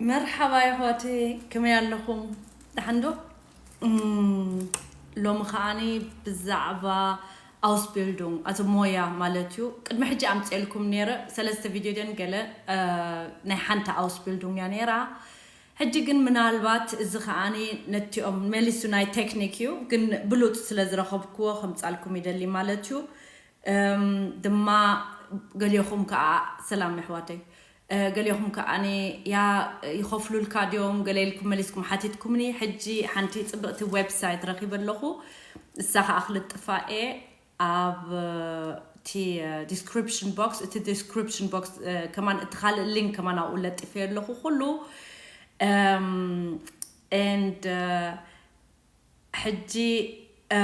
መርሓባ የሕዋተይ፣ ከመይ ኣለኹም? ደሓን ዶ? እም፣ ሎሚ ከዓኒ ብዛዕባ ኣውስቢልዱንግ፣ ኣዚ ሞያ ማለት እዩ። ቅድሚ ሕጂ ኣምፅኤልኩም ነይረ፣ ሰለስተ ቪድዮ ደን ገለ፣ እ፣ ናይ ሓንቲ ኣውስቢልዱንግ እያ ነይራ። ሕጂ ግን ምናልባት እዚ ከዓኒ ነቲኦም መሊሱ ናይ ቴክኒክ እዩ፣ ግን ብሉፅ ስለ ዝረኸብክዎ ከምፃልኩም ይደሊ ማለት እዩ። እም፣ ድማ ገሊኹም ከዓ፣ ሰላም የሕዋተይ፣ እ፣ ገሊኹም ከዓ ያ ይኸፍሉልካ ድዮም ገለ ኢልኩም መሊስኩም ሓቲትኩምኒ። ሕጂ ሓንቲ ፅብቕቲ ዌብሳይት ረኺበ ኣለኹ፣ እሳ ከዓ ክልጥፋ እየ ኣብ፣ እ፣ እቲ፣ እ፣ ዲስክሪፕሽን ቦክስ። እቲ ዲስክሪፕሽን ቦክስ፣ እ፣ ከማን እቲ ካልእ ሊንክ ከማን ኣብኡ ለጢፈ ኣለኹ ኩሉ። እም፣ and፣ እ፣ ሕጂ፣ እ፣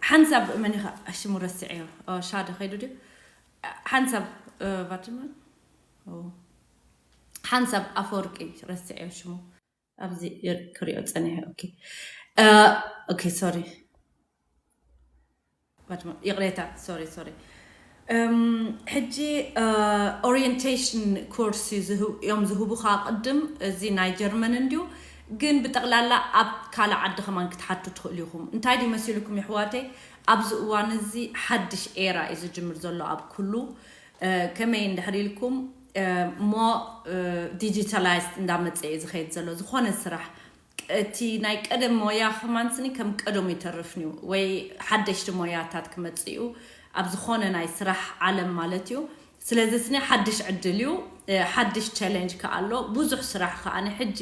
ሓንሳብ መን ኢኻ ሽሙ ረስዐዮ? ኦ፣ ሻደ ከይዱ ድዩ? ሓንሳብ፣ እ፣ ቫትማን? ኦ። ሓንሳብ ኣፈወርቂ ረስዐዮ ሽሙ። ኣብዚ ይር-፣ ክሪኦ ጸኒሐ። ኦኬ። እ፣ ኦኬ፣ ሶሪ። ቫትማን፣ ይቕሬታ፣ ሶሪ፣ ሶሪ። እም፣ ሕጂ፣ እ፣ ኦሪየንቴሽን ኮርስ እዩ ዝህብ-፣ እዮም ዝህቡኻ ቅድም፣ እዚ ናይ ጀርመን እንድዩ፣ ግን ብጠቕላላ ኣብ ካልእ ዓዲ ከማን ክትሓቱ ትኽእሉ ኢኹም። እንታይ ድዩ መሲልኩም የሕዋተይ? ኣብዚ እዋን እዚ ሓድሽ ኤራ እዩ ዝጅምር ዘሎ ኣብ ኩሉ። እ፣ ከመይ እንድሕር ኢልኩም፣ እ፣ እሞ፣ እ፣ ዲጂታላይዝድ እንዳመጸ እዩ ዝኸይድ ዘሎ። ዝኾነ ስራሕ፣ እቲ ናይ ቀደም ሞያ ከማን ስኒ ከም ቀደሙ ይተርፍን እዩ፣ ወይ ሓደሽቲ ሞያታት ክመጽእ እዩ ኣብ ዝኾነ ናይ ስራሕ ዓለም ማለት እዩ። ስለዚ ስኒ ሓድሽ ዕድል እዩ፣ እ፣ ሓድሽ ቻሌንጅ ከኣ ኣሎ። ብዙሕ ስራሕ ከኣ ሕጂ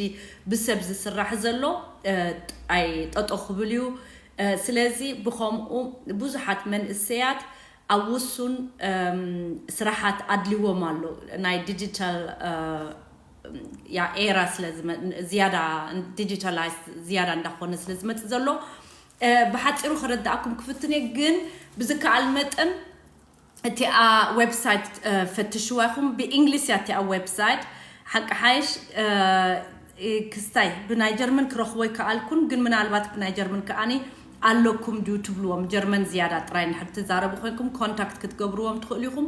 ብሰብ ዝስራሕ ዘሎ፣ እ፣ ኣይ ጠጦ ክብል እዩ። እ፣ ስለዚ ብኸምኡ ብዙሓት መንእሰያት ኣብ ውሱን፣ እም፣ ስራሓት ኣድልዎም ኣሎ። ናይ ዲጂታል፣ እ፣ ያ ኤራ ስለ ዝመ-፣ ዝያዳ ዲጂታላይዝ ዝያዳ እንዳኾነ ስለ ዝመጽእ ዘሎ፣ እ፣ ብሓጺሩ ከረዳእኩም ክፍትን እየ፣ ግን ብዝከኣል መጠን እቲኣ ዌብሳይት፣ እ፣ ፈትሽዋ ኢኹም። ብእንግሊዝ እያ እቲኣ ዌብሳይት። ሓቂ ሓይሽ፣ እ፣ እ፣ ክስታይ ብናይ ጀርመን ክረኽቦ ይከኣልኩን፣ ግን ምናልባት ብናይ ጀርመን ከኣኒ ኣለኩም ድዩ ትብልዎም። ጀርመን ዝያዳ ጥራይ እንድሕር ትዛረቡ ኮይንኩም ኮንታክት ክትገብርዎም ትኽእሉ ኢኹም።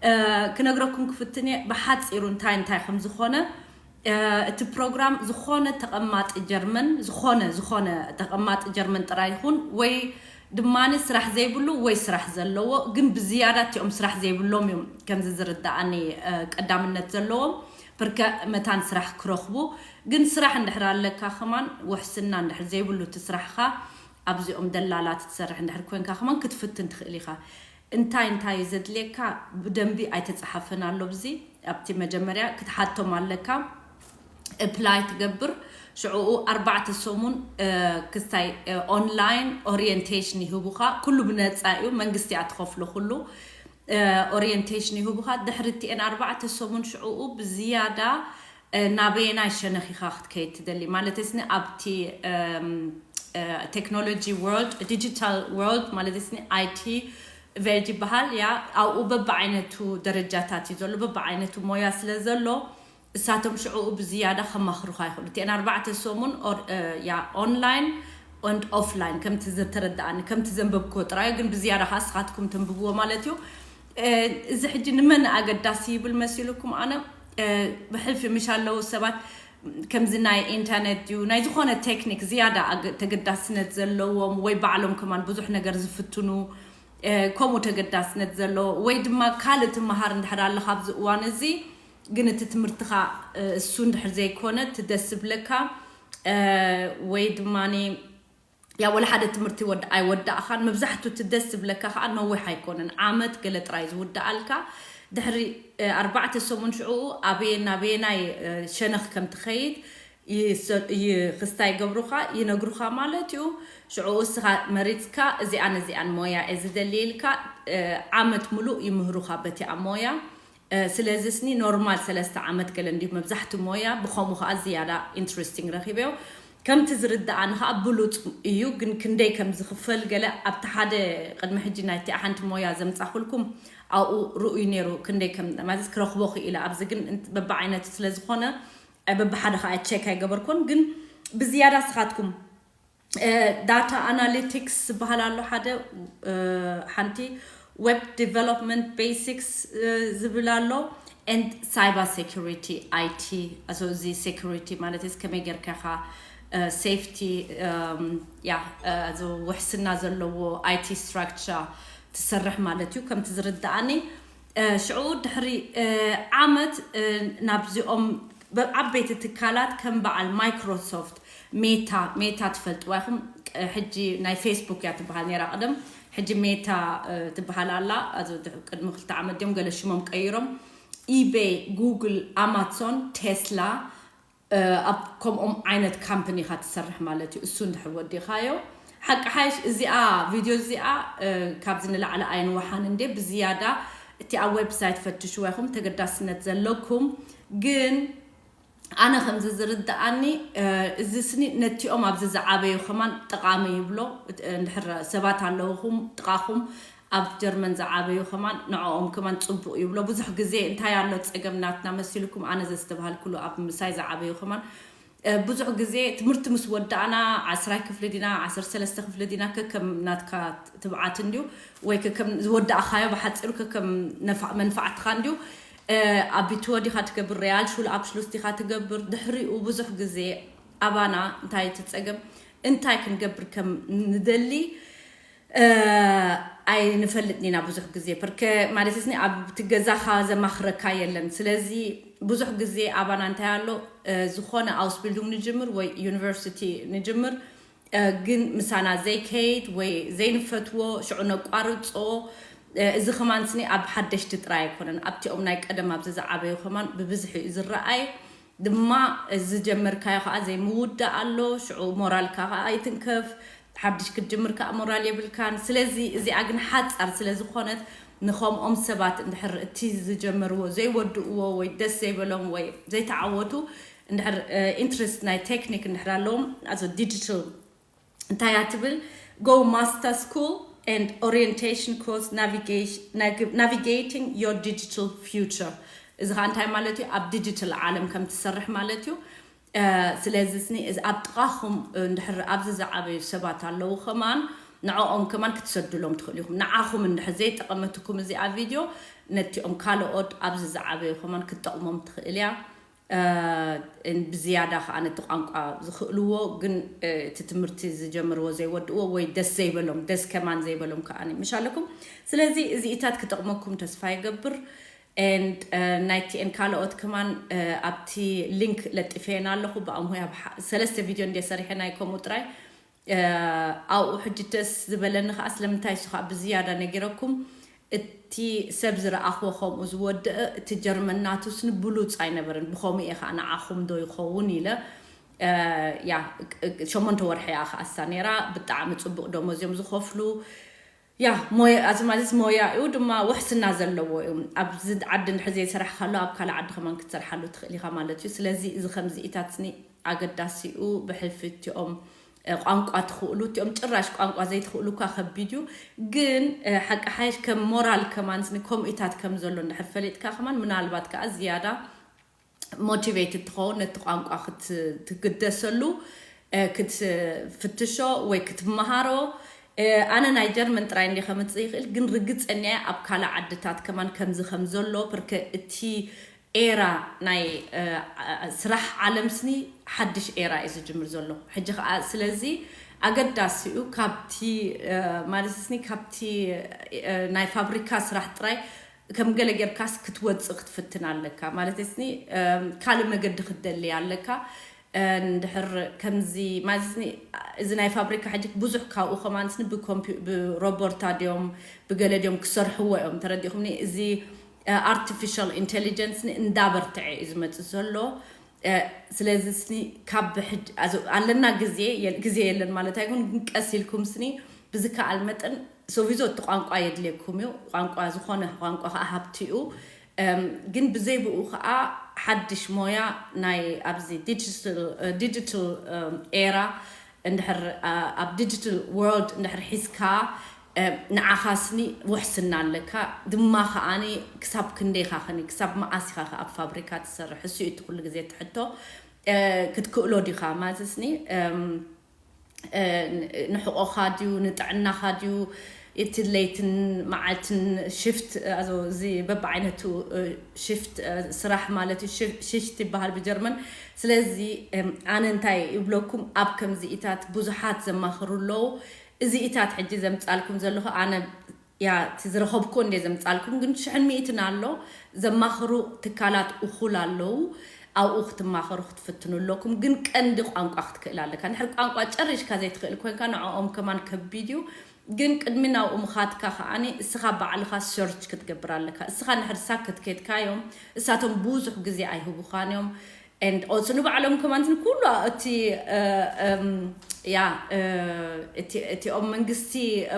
እ፣ ክነግረኩም ክፍትን እየ ብሓጺሩ እንታይ እንታይ ከም ዝኾነ። እ፣ እቲ ፕሮግራም ዝኾነ ተቐማጢ ጀርመን፣ ዝኾነ፣ ዝኾነ ተቐማጢ ጀርመን ጥራይ ይኹን፣ ወይ ድማኒ ስራሕ ዘይብሉ ወይ ስራሕ ዘለዎ፣ ግን ብዝያዳ እቲኦም ስራሕ ዘይብሎም እዮም ከምዚ ዝርድኣኒ፣ እ፣ ቀዳምነት ዘለዎም። ብርከ መታን ስራሕ ክረኽቡ፣ ግን ስራሕ እንድሕር ኣለካ ከማን ውሕስና እንድሕር ዘይብሉ እቲ ስራሕኻ ኣብዚኦም ደላላት ትሰርሕ እንድሕር ኮንካ ከማን ክትፍትን ትኽእል ኢኻ። እንታይ እንታይ እዩ ዘድልየካ ብደንቢ ኣይተጻሓፈን ኣሎ። ብዚ ኣብቲ መጀመርያ ክትሓቶም ኣለካ። ኣፕላይ ትገብር፣ ሽዑኡ ኣርባዕተ ሰሙን፣ እ፣ ክስታይ፣ እ፣ ኦንላይን ኦሪየንቴሽን ይህቡኻ። ኩሉ ብነጻ እዩ፣ መንግስቲ እያ ትኸፍሎ ኩሉ። እ፣ ኦሪየንቴሽን ይህቡኻ። ድሕሪ እቲኤን ኣርባዕተ ሰሙን ሽዑኡ ብዝያዳ፣ እ፣ ናበየናይ ሸነኽ ኢኻ ክትከይድ ትደሊ? ማለት ስኒ ኣብቲ፣ እም፣ እ፣ ቴክኖሎጂ ወርልድ፣ ዲጂታል ወርልድ ማለት ስኒ ኣይቲ ቨርጅ ይበሃል። ያ ኣብኡ በብዓይነቱ ደረጃታት እዩ ዘሎ፣ በብዓይነቱ ሞያ ስለ ዘሎ እሳቶም ሽዑኡ ብዝያዳ ከማኽሩኻ ይኽእሉ። እቲኤን ኣርባዕተ ሰሙን ኦር-፣ እ፣ ያ ኦንላይን and ኦፍላይን ከምቲ ዝተረዳኣኒ፣ ከምቲ ዘንበብክዎ ጥራይ፣ ግን ብዝያዳ ከዓ ንስኻትኩም ተንብብዎ ማለት እዩ። እ፣ እዚ ሕጂ ንመን ኣገዳሲ ይብል መሲልኩም? ኣነ፣ እ፣ ብሕልፊ ምሽ ኣለዉ ሰባት ከምዚ ናይ ኢንተርኔት ድዩ ናይ ዝኾነ ቴክኒክ ዝያዳ ኣገ-፣ ተገዳስነት ዘለዎም ወይ ባዕሎም ከማን ብዙሕ ነገር ዝፍትኑ፣ እ፣ ከምኡ ተገዳስነት ዘለዎ ወይ ድማ ካልእ ትመሃር እንድሕር ኣለኻ ኣብዚ እዋን እዚ፣ ግን እቲ ትምህርትኻ፣ እ፣ እሱ እንድሕር ዘይኮነ እቲ ደስ ዝብለካ፣ እ፣ ወይ ድማኒ ያ ወላ ሓደ ትምህርቲ ወድ-፣ ኣይወዳእኻን። መብዛሕቱ እቲ ደስ ዝብለካ ከዓ ነዊሕ ኣይኮነን፣ ዓመት ገለ ጥራይ ዝውዳኣልካ። ድሕሪ፣ እ፣ ኣርባዕተ ሰሙን ሽዑኡ ኣበየ-፣ ናበየናይ፣ እ፣ ሸነኽ ከም ትኸይድ ይሰ-፣ ይ-፣ ክስታ ይገብሩኻ፣ ይነግሩኻ ማለት እዩ። ሽዑኡ እስኻ መሪጽካ እዚኣን እዚኣን ሞያ እየ ዝደሊ ኢልካ፣ እ፣ ዓመት ሙሉእ ይምህሩኻ በቲኣ ሞያ። ስለዚ ስኒ ኖርማል ሰለስተ ዓመት ገለ እንዲሁ መብዛሕቲ ሞያ ብኸምኡ ከዓ ዝያዳ ኢንትረስቲንግ ረኺበዮ። ከምቲ ዝርድኣኒ ከዓ ብሉፅ እዩ፣ ግን ክንደይ ከም ዝኽፈል ገለ ኣብቲ ሓደ ቅድሚ ሕጂ ናይቲ ሓንቲ ሞያ ዘምፃኹልኩም ኣብኡ ርኡይ ነይሩ፣ ክንደይ ከም ማለት ክረኽቦ ክኢለ። ኣብዚ ግን በብዓይነቱ ስለ ዝኾነ በብሓደ ከዓ ቸክ ኣይገበርኩን። ግን ብዝያዳ ስኻትኩም ዳታ ኣናሊቲክስ ዝበሃል ኣሎ ሓደ፣ ሓንቲ ዌብ ዲቨሎፕመንት ቤሲክስ ዝብል ኣሎ፣ ኤንድ ሳይበር ሴኩሪቲ፣ ኣይቲ። እዚ ሴኩሪቲ ማለት ስ ከመይ ጌርካ ኢኻ ሴፍቲ፣ ያ፣ እዚ ውሕስና ዘለዎ ኣይቲ ስትራክቸር ትሰርሕ ማለት እዩ ከምቲ ዝርድኣኒ። ሽዑ ድሕሪ ዓመት ናብዚኦም ዓበይቲ ትካላት ከም በዓል ማይክሮሶፍት፣ ሜታ፣ ሜታ ትፈልጥዋ ኢኹም። ሕጂ ናይ ፌስቡክ እያ ትበሃል ነይራ ቀደም፣ ሕጂ ሜታ ትበሃል ኣላ። ቅድሚ ክልተ ዓመት ድዮም ገለ ሽሞም ቀይሮም። ኢቤይ፣ ጉግል፣ ኣማዞን፣ ቴስላ፣ ኣብ ከምኦም ዓይነት ካምፕኒ ኢኻ ትሰርሕ ማለት እዩ። እሱ እንድሕር ወዲኻዮ ሓቂ ሓይሽ እዚኣ ቪድዮ እዚኣ ካብዚ ንላዕሊ ኣይንወሓን እንዴ። ብዝያዳ እቲ ኣብ ዌብሳይት ፈትሽዋ ኢኹም ተገዳስነት ዘለኩም። ግን ኣነ ከምዚ ዝርድኣኒ እዚ ስኒ ነቲኦም ኣብዚ ዝዓበዩ ከማን ጠቓሚ ይብሎ። እንድሕር ሰባት ኣለውኹም ጥቓኹም ኣብ ጀርመን ዝዓበዩ ከማን ንዕኦም ከማን ፅቡቕ ይብሎ። ብዙሕ ግዜ እንታይ ኣሎ ፀገም ናትና መሲልኩም ኣነ ዘስተብሃልኩሉ ኣብ ምሳይ ዝዓበዩ ከማን ብዙሕ ግዜ ትምህርቲ ምስ ወዳእና ዓስራይ ክፍሊ ዲና ዓሰርተ ሰለስተ ክፍሊ ዲና ከከም ናትካ ትብዓት እንድዩ ወይ ከከም ዝወዳእኻዮ ብሓፂሩ ከከም መንፋዕትኻ እንድዩ። ኣብ ቢትዎ ዲኻ ትገብር ሪያል ሹል ኣብ ሽሉስ ዲኻ ትገብር ድሕሪኡ ብዙሕ ግዜ ኣባና እንታይ ትፀገም እንታይ ክንገብር ከም ንደሊ ኣይንፈልጥን ኢና ብዙሕ ግዜ ርክ ማለት ስኒ ኣብቲ ገዛኻ ዘማኽረካ የለን። ስለዚ ብዙሕ ግዜ ኣባና እንታይ ኣሎ ዝኾነ ኣውስቢልዱንግ ንጅምር ወይ ዩኒቨርሲቲ ንጅምር ግን ምሳና ዘይከይድ ወይ ዘይንፈትዎ ሽዑ ነቋርፆ። እዚ ከማን ስኒ ኣብ ሓደሽቲ ጥራይ ኣይኮነን ኣብቲኦም ናይ ቀደም ኣብዚ ዝዓበዩ ከማን ብብዝሒ እዩ ዝረኣይ። ድማ ዝጀመርካዮ ከዓ ዘይምውዳእ ኣሎ። ሽዑ ሞራልካ ከዓ ኣይትንከፍ። ሓድሽ ክትጅምር ከዓ ሞራል የብልካን። ስለዚ እዚኣ ግን ሓፃር ስለ ዝኾነት ንኸምኦም ሰባት እንድሕር እቲ ዝጀመርዎ ዘይወድእዎ ወይ ደስ ዘይበሎም ወይ ዘይተዓወቱ እንድሕር ኢንትረስት ናይ ቴክኒክ እንድሕር ኣለዎም ኣዞ ዲጂታል እንታይ እያ ትብል? Go master school and orientation course navigating your digital future። እዚ ከዓ እንታይ ማለት እዩ? ኣብ ዲጂታል ዓለም ከም ትሰርሕ ማለት እዩ። ስለዚ ስኒ እዚ ኣብ ጥቓኹም እንድሕር ኣብዚ ዝዓበዩ ሰባት ኣለዉ ከማን ንዕኦም ከማን ክትሰድሎም ትኽእሉ ኢኹም። ንዓኹም እንድሕር ዘይጠቐመትኩም እዚኣ ቪድዮ ነቲኦም ካልኦት ኣብዚ ዝዓበዩ ከማን ክትጠቕሞም ትኽእል እያ። ብዝያዳ ከዓ ነቲ ቋንቋ ዝኽእልዎ ግን እቲ ትምህርቲ ዝጀምርዎ ዘይወድእዎ ወይ ደስ ዘይበሎም ደስ ከማን ዘይበሎም ከዓ ምሽ ኣለኩም። ስለዚ እዚኢታት ክጠቕመኩም ተስፋ ይገብር። And ናይቲኤን ካልኦት ከማን ኣብቲ ሊንክ ለጢፈየን ኣለኹ ብኣምሆ ሰለስተ ቪድዮ እንደ ሰሪሐ ናይ ከምኡ ጥራይ ኣብኡ ሕጂ ደስ ዝበለኒ ከዓ ስለምንታይ እሱ ከዓ ብዝያዳ ነጊረኩም እቲ ሰብ ዝረኣኽዎ ከምኡ ዝወደአ እቲ ጀርመን ናቱ ስኒ ብሉፅ ኣይነበረን። ብኸምኡ እየ ከዓ ንዓኹም ዶ ይኸውን ኢለ ያ ሸሞንተ ወርሒ እያ ከኣሳ ነይራ። ብጣዕሚ ፅቡቅ ደሞዝ እዮም ዝኸፍሉ። ያ ሞያ እዚ ማለት ሞያ እዩ ድማ ውሕስና ዘለዎ እዩ። ኣብዚ ዓዲ እንድሕር ዘይሰራሕካሉ ኣብ ካልእ ዓዲ ከማን ክትሰርሓሉ ትኽእል ኢኻ ማለት እዩ። ስለዚ እዚ ከምዚኢታት ስኒ ኣገዳሲኡ ብሕልፊ እቲኦም ቋንቋ ትኽእሉ እቲኦም ጭራሽ ቋንቋ ዘይትኽእሉ እኳ ከቢድ እዩ። ግን ሓቂ ሓይሽ ከም ሞራል ከማን ስኒ ከምኡታት ከም ዘሎ እንድሕር ፈሊጥካ ከማን ምናልባት ከዓ ዝያዳ ሞቲቬትድ ትኸውን ነቲ ቋንቋ ክትግደሰሉ ክትፍትሾ ወይ ክትመሃሮ። ኣነ ናይ ጀርመን ጥራይ እንዲ ከምፅእ ይኽእል ግን ርግፀኛ ኣብ ካልእ ዓድታት ከማን ከምዚ ከም ዘሎ ርክ እቲ ኤራ ናይ ስራሕ ዓለም ስኒ ሓድሽ ኤራ እዩ ዝጅምር ዘሎ ሕጂ ከዓ። ስለዚ ኣገዳሲኡ ካብቲ ማለት ስኒ ካብቲ ናይ ፋብሪካ ስራሕ ጥራይ ከም ገለ ጌርካስ ክትወፅእ ክትፍትን ኣለካ ማለት ስኒ ካልእ መገዲ ክትደሊ ኣለካ። እንድሕር ከምዚ ማለት ስኒ እዚ ናይ ፋብሪካ ሕጂ ብዙሕ ካብኡ ከማን ስኒ ብሮቦርታ ድዮም ብገለ ድዮም ክሰርሕዎ እዮም ተረዲኹምኒ። እዚ ኣርቲፊሻል ኢንቴሊጀንስ እንዳበርትዐ እዩ ዝመፅእ ዘሎ። ስለዚ ስኒ ካብ ብሕድ ኣለና ግዜ ግዜ የለን ማለት ኣይኮን ግን ቀስ ኢልኩም ስኒ ብዝከኣል መጠን ሶቪዞ እቲ ቋንቋ የድልየኩም እዩ። ቋንቋ ዝኾነ ቋንቋ ከዓ ሃብቲ እዩ። ግን ብዘይ ብኡ ከዓ ሓድሽ ሞያ ናይ ኣብዚ ዲጂታል ኤራ እንድሕር ኣብ ዲጂታል ወርልድ እንድሕር ሒዝካ ንዓኻስኒ ውሕስና ኣለካ ድማ ከዓኒ ክሳብ ክንደይኻ ኸኒ ክሳብ መዓስ ኢኻ ኣብ ፋብሪካ ትሰርሕ እሱ እቲ ኩሉ ግዜ ትሕቶ ክትክእሎ ዲኻ ማለትስኒ ንሕቆኻ ድዩ ንጥዕናኻ ድዩ እቲ ለይትን መዓልትን ሽፍት እዚ በብዓይነቱ ሽፍት ስራሕ ማለት ሽፍት ይበሃል ብጀርመን። ስለዚ ኣነ እንታይ ይብለኩም ኣብ ከምዚ ኢታት ብዙሓት ዘማኽሩ ኣለዉ። እዚ ኢታት ሕጂ ዘምጻልኩም ዘለኹ ኣነ ያ እቲ ዝረኸብኩ እንደ ዘምጻልኩም ግን ሽሕን ሚእትን ኣሎ። ዘማኽሩ ትካላት እኹል ኣለዉ። ኣብኡ ክትማኸሩ ክትፍትኑ ኣለኩም ግን ቀንዲ ቋንቋ ክትክእል ኣለካ። ንሕር ቋንቋ ጨሪሽካ ዘይትኽእል ኮንካ ንዕኦም ከማን ከቢድ እዩ። ግን ቅድሚ ናብኡ ምኻትካ ከዓኒ እስኻ ባዕልኻ ሰርች ክትገብር ኣለካ። እስኻ ንሕር ሳክ ክትከድካዮም እሳቶም ብዙሕ ግዜ ኣይህቡኻን እዮም። And also ንባዕሎም ከማን ኩሉ እቲ ያ እቲኦም መንግስቲ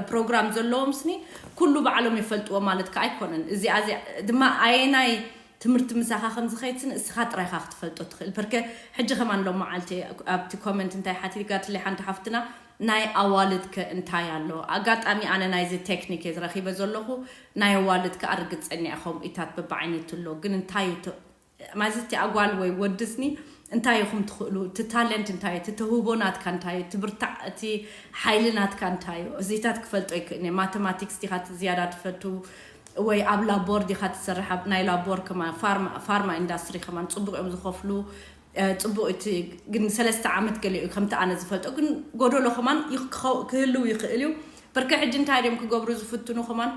ፕሮግራም ዘለዎም ስኒ ኩሉ ባዕሎም ይፈልጥዎ ማለት ከ ኣይኮነን። እዚኣ ድማ ኣየናይ ትምህርቲ ምሳኻ ከም ዝኸይድ ስኒ እስኻ ጥራይኻ ክትፈልጦ ትኽእል። በርከ ሕጂ ከማን ሎም መዓልቲ ኣብቲ ኮመንት እንታይ ሓቲጋትለይ ሓንቲ ሓፍትና ናይ ኣዋልድ ከ እንታይ ኣሎ? ኣጋጣሚ ኣነ ናይዚ ቴክኒክ እየ ዝረኺበ ዘለኹ። ናይ ኣዋልድ ከ ኣርግጸኛ ኢኹም ኢታት በብዓይነቱ ኣሎ ግን እንታይ ማለት እቲ ኣጓል ወይ ወድስኒ እንታይ ኢኹም ትኽእሉ? እቲ ታለንት እንታይ እቲ ተህቦ ናትካ እንታይ እቲ ብርታዕ እቲ ሓይሊ ናትካ እንታይ እዚታት ክፈልጦ ይክእልኒ። ማተማቲክስ ዲኻ ዝያዳ ትፈቱ ወይ ኣብ ላቦር ዲኻ ትሰርሕ? ኣብ ናይ ላቦር ከማ ፋርማ ኢንዳስትሪ ከማን ፅቡቅ እዮም ዝኸፍሉ። ፅቡቅ እቲ ግን ሰለስተ ዓመት ገሊኡ ከምቲ ኣነ ዝፈልጦ ግን ጎደሎ ከማን ክህልው ይኽእል እዩ። በርከ ሕጂ እንታይ ድዮም ክገብሩ ዝፍትኑ ከማን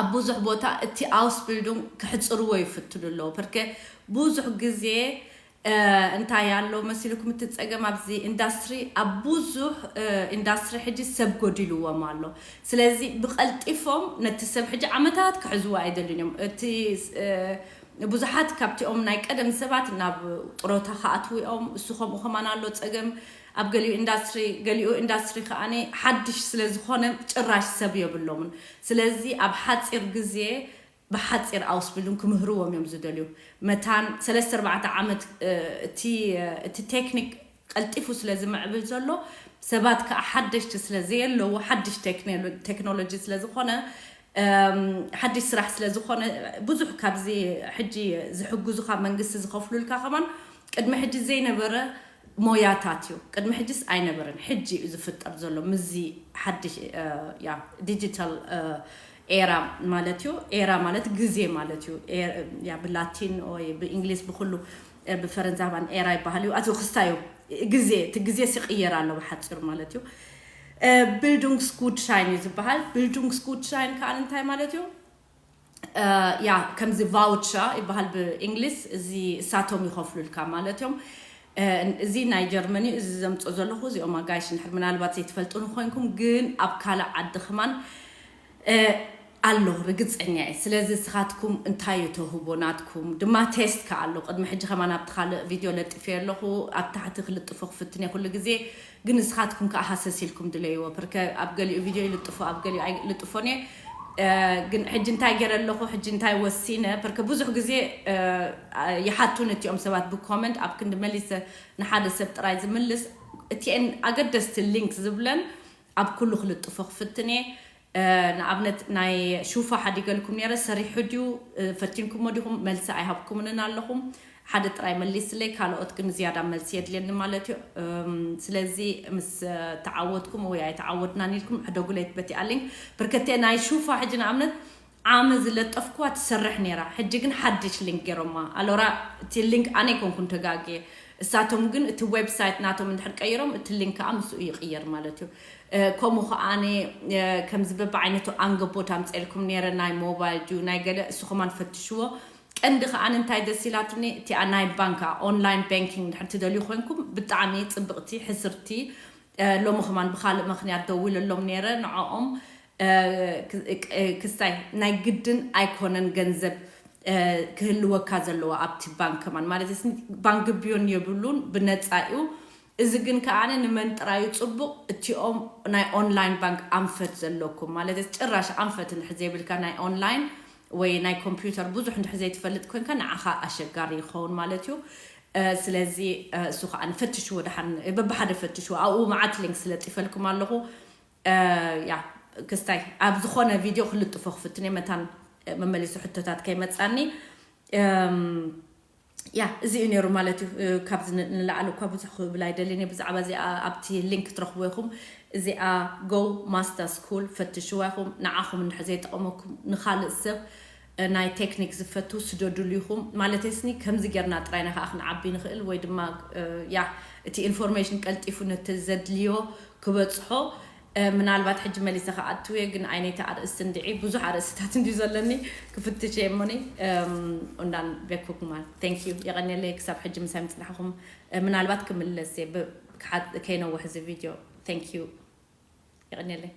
ኣብ ብዙሕ ቦታ እቲ ኣውስቢልዱንግ ክሕፅርዎ ይፍትኑ ኣለዉ። ፐርከ ብዙሕ ግዜ እንታይ ኣሎ መሲልኩም እቲ ፀገም ኣብዚ ኢንዳስትሪ ኣብ ብዙሕ ኢንዳስትሪ ሕጂ ሰብ ጎዲልዎም ኣሎ። ስለዚ ብቐልጢፎም ነቲ ሰብ ሕጂ ዓመታት ክሕዝዎ ኣይደልን እዮም። እቲ ብዙሓት ካብቲኦም ናይ ቀደም ሰባት ናብ ጥሮታ ክኣትዉ እዮም። እሱ ከምኡ ከማን ኣሎ ፀገም ኣብ ገሊኡ ኢንዳስትሪ ገሊኡ ኢንዳስትሪ ከዓኒ ሓድሽ ስለ ዝኾነ ጭራሽ ሰብ የብሎምን። ስለዚ ኣብ ሓፂር ግዜ ብሓፂር ኣውስቢሉን ክምህርዎም እዮም ዝደልዩ። መታን ሰለስተ ኣርባዕተ ዓመት እቲ ቴክኒክ ቀልጢፉ ስለ ዝምዕብል ዘሎ ሰባት ከዓ ሓደሽቲ ስለ ዘየለዎ ሓድሽ ቴክኖሎጂ ስለ ዝኾነ ሓድሽ ስራሕ ስለ ዝኾነ ብዙሕ ካብዚ ሕጂ ዝሕግዙኻ መንግስቲ ዝኸፍሉልካ ከማን ቅድሚ ሕጂ ዘይነበረ ሞያታት እዩ። ቅድሚ ሕጅስ ኣይነበረን። ሕጂ እዩ ዝፍጠር ዘሎ ምስዚ ሓድሽ ዲጂታል ኤራ ማለት እዩ። ኤራ ማለት ግዜ ማለት እዩ። ብላቲን ወይ ብእንግሊዝ ብኩሉ ብፈረንዛባን ኤራ ይበሃል እዩ። ኣቶ ክስታዩ ግዜ እቲ ግዜ ሲቅየር ኣሎ ብሓፂሩ ማለት እዩ። ቢልዱንግስ ጉድሻይን እዩ ዝበሃል። ቢልዱንግስ ጉድሻይን ከዓ እንታይ ማለት እዩ? ያ ከምዚ ቫውቸር ይበሃል ብእንግሊዝ። እዚ እሳቶም ይኸፍሉልካ ማለት እዮም። እዚ ናይ ጀርመኒ እዚ ዘምፅኦ ዘለኹ እዚኦም ኣጋይሽ ንድሕር ምናልባት ዘይትፈልጡ ንኮይንኩም ግን ኣብ ካልእ ዓዲ ከማን ኣሎ ርግፀኛ እየ። ስለዚ ንስኻትኩም እንታይ እዩ ተውህቦ ናትኩም ድማ ቴስት ከ ኣሎ። ቅድሚ ሕጂ ከማን ኣብቲ ካልእ ቪድዮ ለጢፈ ኣለኹ ኣብ ታሕቲ ክልጥፎ ክፍትን እየ ኩሉ ግዜ። ግን ንስኻትኩም ከዓ ሃሰስ ኢልኩም ድለይዎ። ፐርከ ኣብ ገሊኡ ቪድዮ ይልጥፎ ኣብ ገሊኡ ኣይልጥፎን እየ። ግን ሕጂ እንታይ ገይረ ኣለኹ ሕጂ እንታይ ወሲነ ፐርከ ብዙሕ ግዜ ይሓቱን እቲኦም ሰባት ብኮመንት ኣብ ክንዲ መሊሰ ንሓደ ሰብ ጥራይ ዝምልስ እቲአን ኣገደስቲ ሊንክ ዝብለን ኣብ ኩሉ ክልጥፎ ክፍትን እየ። ንኣብነት ናይ ሹፋ ሓዲገልኩም ነረ ሰሪሑ ድዩ ፈቲንኩሞ ዲኹም መልሲ ኣይሃብኩምንን ኣለኹም። ሓደ ጥራይ መሊስለይ ካልኦት ግን ዝያዳ መልሲ የድልየኒ ማለት እዩ። ስለዚ ምስ ተዓወትኩም ወይ ኣይተዓወትናን ኢልኩም ሕደጉለይ ትበቲ ኣሊንክ። ብርከተ ናይ ሹፋ ሕጂ ንኣብነት ዓመ ዝለጠፍኩዋ ትሰርሕ ነራ ሕጂ ግን ሓድሽ ሊንክ ገይሮማ ኣሎራ። እቲ ሊንክ ኣነ ይኮንኩን ተጋግየ እሳቶም ግን እቲ ዌብሳይት ናቶም እንድሕር ቀይሮም እቲ ሊንክ ከዓ ምስኡ ይቅየር ማለት እዩ። ከምኡ ከዓኒ ከምዚ በብዓይነቱ ኣንገቦት ኣምፀልኩም ነረ ናይ ሞባይል ድዩ ናይ ገለ እሱ ከማን ፈትሽዎ። ቀንዲ ከዓኒ እንታይ ደስ ኢላትኒ እቲኣ ናይ ባንካ ኦንላይን ባንኪንግ ድሕር ትደልዩ ኮይንኩም ብጣዕሚ ፅብቅቲ ሕስርቲ። ሎሚ ከማን ብካልእ ምክንያት ደዊለሎም ነረ ንዕኦም ክስታይ ናይ ግድን ኣይኮነን ገንዘብ ክህልወካ ዘለዎ ኣብቲ ባንክ ከማን ማለት ባንክ ቢዮን የብሉን ብነፃ እዩ። እዚ ግን ከዓነ ንመን ጥራዩ ጽቡቕ እቲኦም ናይ ኦንላይን ባንክ ኣንፈት ዘለኩም ማለት ጭራሽ ኣንፈት እንድሕር ዘይብልካ ናይ ኦንላይን ወይ ናይ ኮምፒውተር ብዙሕ እንድሕር ዘይትፈልጥ ኮንካ ንዓኻ ኣሸጋሪ ይኸውን ማለት እዩ። ስለዚ እሱ ከዓ ንፈትሽዎ ደሓን በብሓደ ፈትሽዎ ኣብኡ መዓት ሊንክ ስለጢፈልኩም ኣለኹ። ያ ክስታይ ኣብ ዝኾነ ቪድዮ ክልጥፎ ክፍትን እየ መታን መመሊሱ ሕቶታት ከይመፃኒ። ያ እዚ እዩ ነይሩ ማለት እዩ። ካብዚ ንላዕሊ እኳ ብዙሕ ክብል ኣይደልን እየ ብዛዕባ እዚኣ። ኣብቲ ሊንክ ትረኽቡ ኢኹም። እዚኣ ጎ ማስታ ስኩል ፈትሽዋ ኢኹም። ንዓኹም እንድሕር ዘይጠቐመኩም ንኻልእ ሰብ ናይ ቴክኒክ ዝፈቱ ስደዱሉ ኢኹም። ማለት ስኒ ከምዚ ጌርና ጥራይና ከዓ ክንዓቢ ንኽእል ወይ ድማ ያ እቲ ኢንፎርሜሽን ቀልጢፉ ነቲ ዘድልዮ ክበፅሖ። ምናልባት ሕጂ መሊሰ ከኣትውየ ግን ዓይነይቲ ኣርእስቲ እንድዒ ብዙሕ ኣርእስታት እንድዩ ዘለኒ ክፍትሽ እየ እሞኒ። እንዳን ቤኩክ ማል thank you የቐንየለይ ክሳብ ሕጂ ምሳይ ምፅናሕኹም። ምናልባት ክምለስ እየ ከይነውሕ እዚ ቪድዮ። Thank you የቐንየለይ።